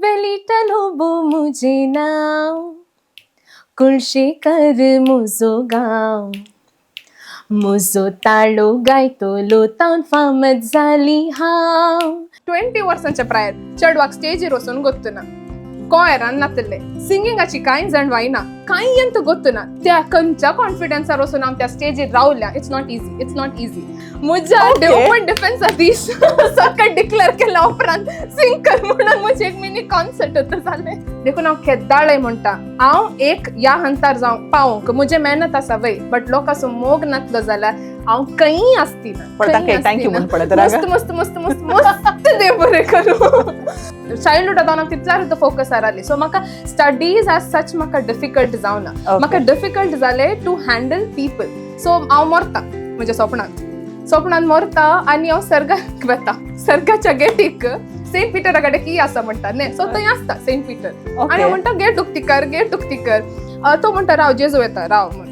वेलिटा लोबो मुझे नांव, कुळशेकर मुजो गांव, मुजो ताळो गायतलो तावन फामद जाली हांव. 20 वर्सांच्या प्रायर चेडवाक स्टेजीर वचून गोत्तना कॉयरान नातले, सिंगिंगाची कांय जाणवाय ना, कांय यंत गोत्तना, त्या खंयच्या कॉन्फिडन्सार वचून हांव त्या स्टेजीर रावल्या. It's not easy, it's not easy. म्हज्या ओपन डिफेन्स दीस सगळें डिक्लेअर केल्या उपरांत सिंग कर म्हणून म्हजें एक मिनी कॉन्सर्ट होतं जालें. देखून हांव केद्दाळय म्हणटा, हांव एक ह्या हंतार जावं पावोंक म्हजें मेहनत आसा वय, बट लोकांचो मोग नातलो जाल्यार हांव खंयी आसती ना. पळता खंयी काय thank you आसती ना. म्हणून पळत रागा. मस्त मस्त मस्त मस्त मस्त, देव बरें करूं. चायल्डहुड हांव तितल्यार फोकस आसली, सो म्हाका स्टडीज एज सच म्हाका डिफिकल्ट जावना. म्हाका डिफिकल्ट जालें टू हँडल पीपल. सो हांव मरता म्हज्या सपनांत, सपनांत मरता आनी हांव सर्गाक वता. सर्गाच्या गेटीक सेंट पिटरा कडेन की आसा म्हणटा न्ही, सो थंय आसता सेंट पिटर आनी हांव म्हणटा, गेट उक्ती कर, गेट उक्ती कर. तो म्हणटा, राव, जेजू येता, राव म्हण.